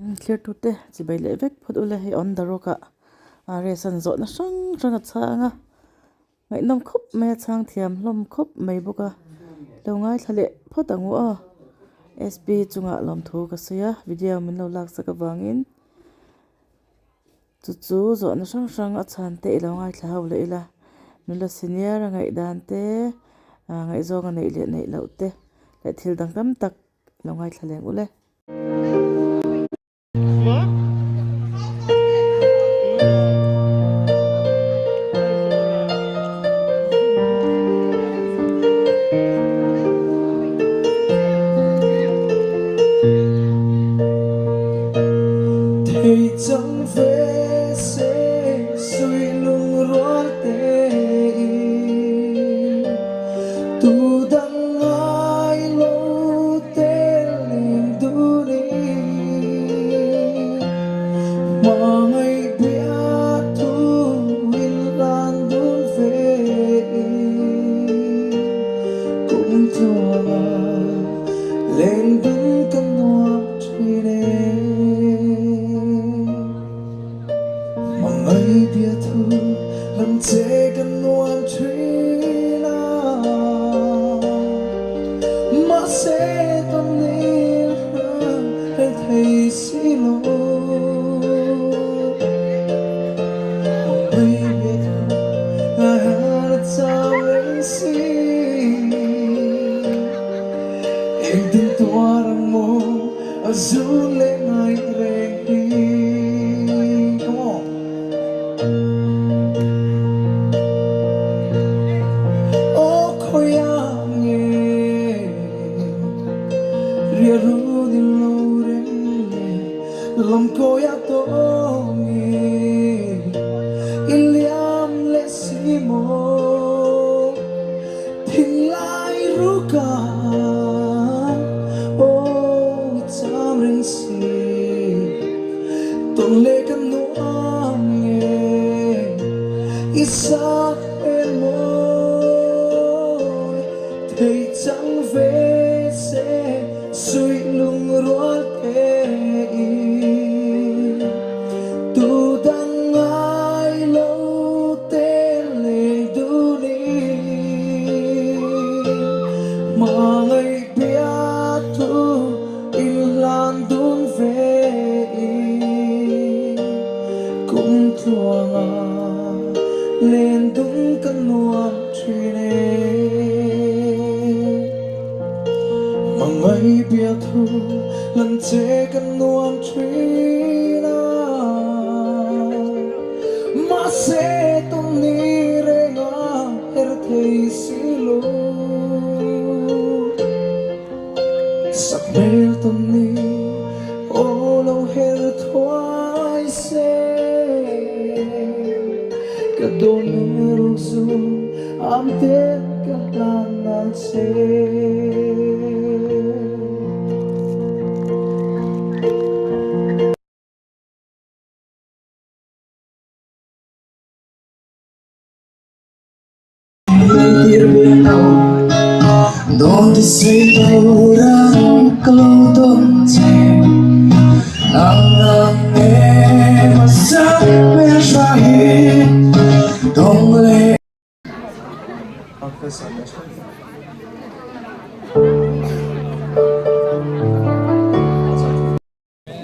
Thlir tute chibai leh vek phawt ula hei on the rock ah rest an zawhna hrang hrang a chhang a ngaihnawm khawp mai a chhang thiam hlawm khawp mai bawk a lo ngaithla leh phawt ang u aw sp chungah lawmthu ka sawi a video min lo lak sak avangin chu chu zawhna hrang hrang a chhan te ilo ngaithla ho leh ila nula senior a ngaihdan te ah ngaihzawng a neih leh neih loh te leh thil dang tam tak lo ngaithla leng ule.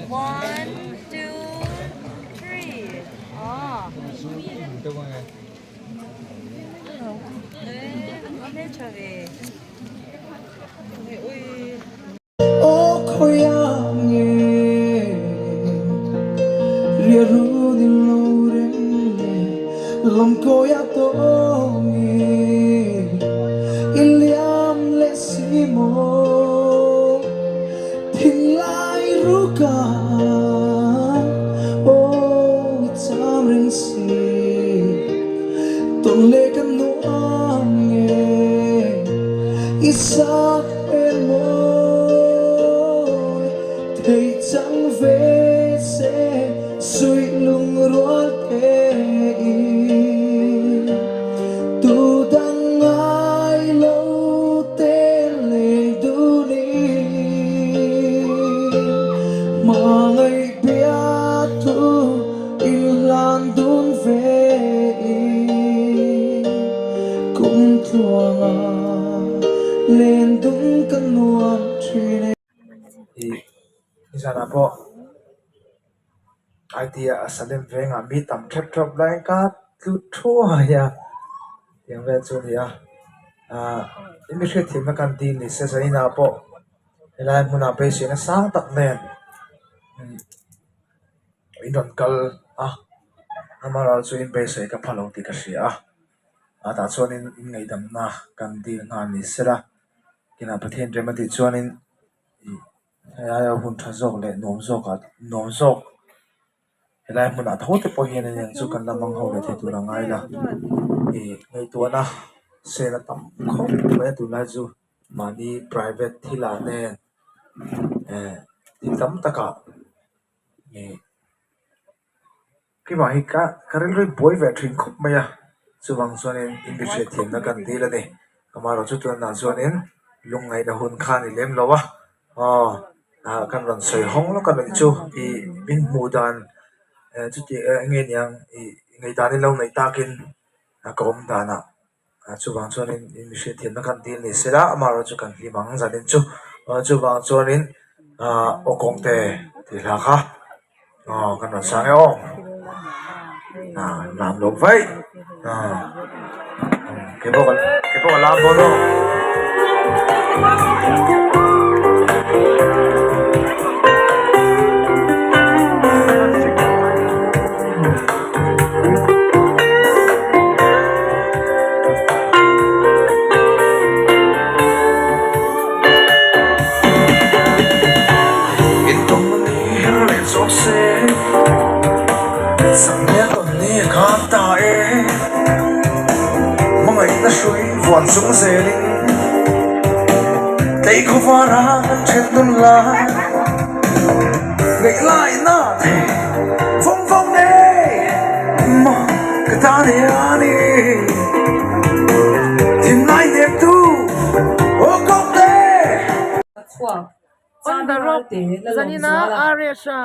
One, two, three. Ah. Mga Biatu inhlan dun ve in kum tluanga len dun ka nuam thin e. Ih nizanah pawh IT ah a salem vengah mi tam ṭhep ṭhep laiin ka tlu thuai a tiang vel chu a ni a ah i mi hriatthiamna kan dil ni se zaninah pawh helai hmunah beiseina sang tak nen in rawn kal a amaherawhchu chu in beisei ka pha lo tih ka hria a ah tah chuanin in ngaihdamna kan dil nghal ni sela kinah Pathian rem a tih chuanin ih hei aia hun tha zawk leh nuam zawkah nuam zawk helai hmunah tho te pawh hian eng chu kan la mang ho leh thei tur a ngai la ih ngaihtuahna sel a tam khawp mai a tunlai chu mahni private thil ah nen eh thil tam takah ih keimah hi ka ka rilru hi buai ve thin khawp mai a chuvang chuanin in mi hriatthiamna kan dil a ni amaherawhchu tunah chuanin lungngaihna hun kha a ni lem lo a aw ah kan rawn sawi hawng lawk a nih chu ih min hmuh dan eh chuti eng nge niang ih ngaihdan in lo neih takin a ka awm danah chuvang chuanin in mi hriatthiamna kan dil ni sela amaherawhchu kan hlim ang zanin chu chuvang chuanin ah aw kawngte tih hla kha aw kan rawn sang e aw ah lam lo vaih ah keipawh keipawh ka lam dawn aw. On the rock zanina RS a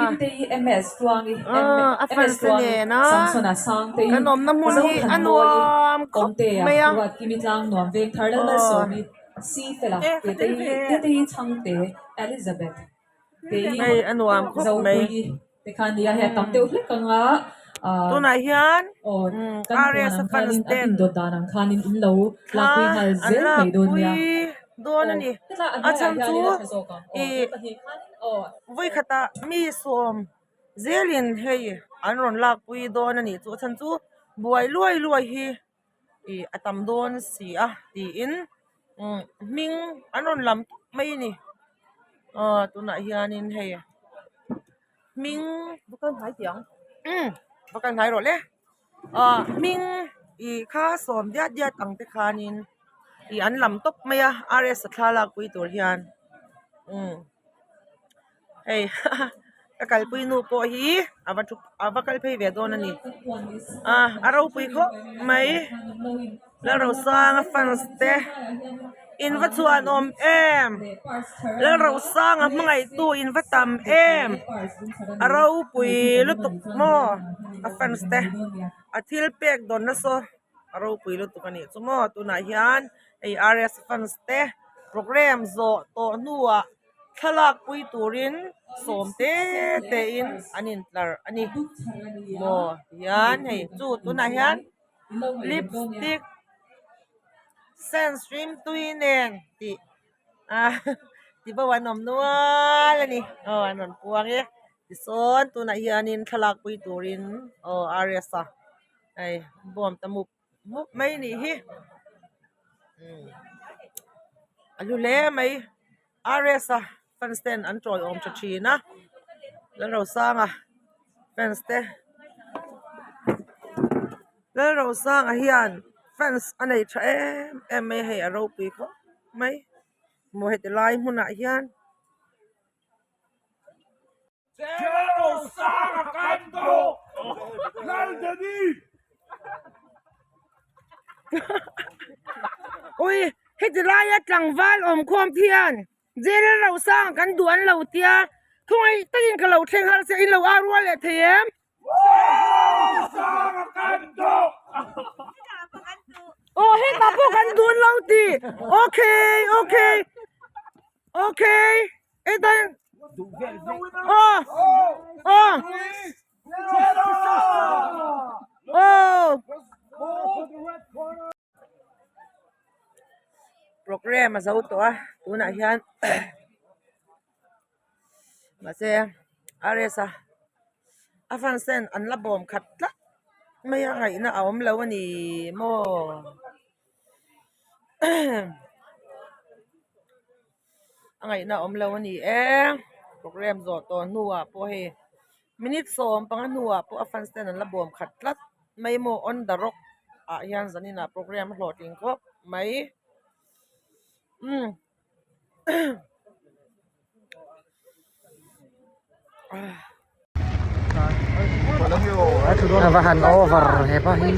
a fans te nena kan awmna hmun hi a nuam khawp mai a hei a nuam khawp mai tunah hian RS a fans ten thla an lakpui dawn a ni a chhan chu ih vawikhatah mi sawm zelin hei an rawn lakpui dawn a nih chu a chhan chu buai luai luai hi. Ih a tam dawn si a tiin hming an rawn lam tawp mai a ni aw tunah hianin hei hming umm va kal hnai rawh le ah hming ih kha sawm diat diat ang te khanin ih an lam tawp mai a R S a thla lakpui tur hian umm. Hei ka kalpui nu pawh hi a va thu a va kal phei ve dawn a ni ah a ropui khawp mai Lalrosanga fans te in va chhuan awm em Lalrosanga hmangaihtu in va tam em a ropui lutuk maw a fans te a thil pek dawn nasa a ropui lutuk a nih chu maw tunah hian hei R S fans te programme zawh tawh hnuah. Thlalak pui turin sawm te te in an intlar a ni maw hian hei chu tunah hian lipstick sunscreen tui nen tih ah ti bo an awm nual a ni aw an rawn puang e tisawn tunah hianin thlalak pui turin aw R S a hei bawm ta mup mup mai a nih hi a hlu hle mai. R S a fans ten an tawiawm tha thin a Lalrosanga fans te Lalrosanga hian fans a nei tha em em mai a hei a ropui khawp mai maw heti lai hmunah hian. Ui heti laia tlangval awm khawm te hian Jail Rosanga kan duh an lo tia. Thungaih takin ka lo thleng har che in lo au rual leh thei em? Aw hetah pawh kan dun lo ti. Okay okay okay Ethan aw aw aw Programme a zo tawh a tunah hian mahse RS a a fans ten an la bawm khat tlat mai a ngaihna a awm lo a ni maw a ngaihna a awm lo a ni e programme zawh tawh hnuah pawh hei minute 15 hnuah pawh a fans ten an la bawm khat tlat mai maw on the rock ah hian zanin ah programme a hlawhtling khawp mai umm A va han over hepa hi.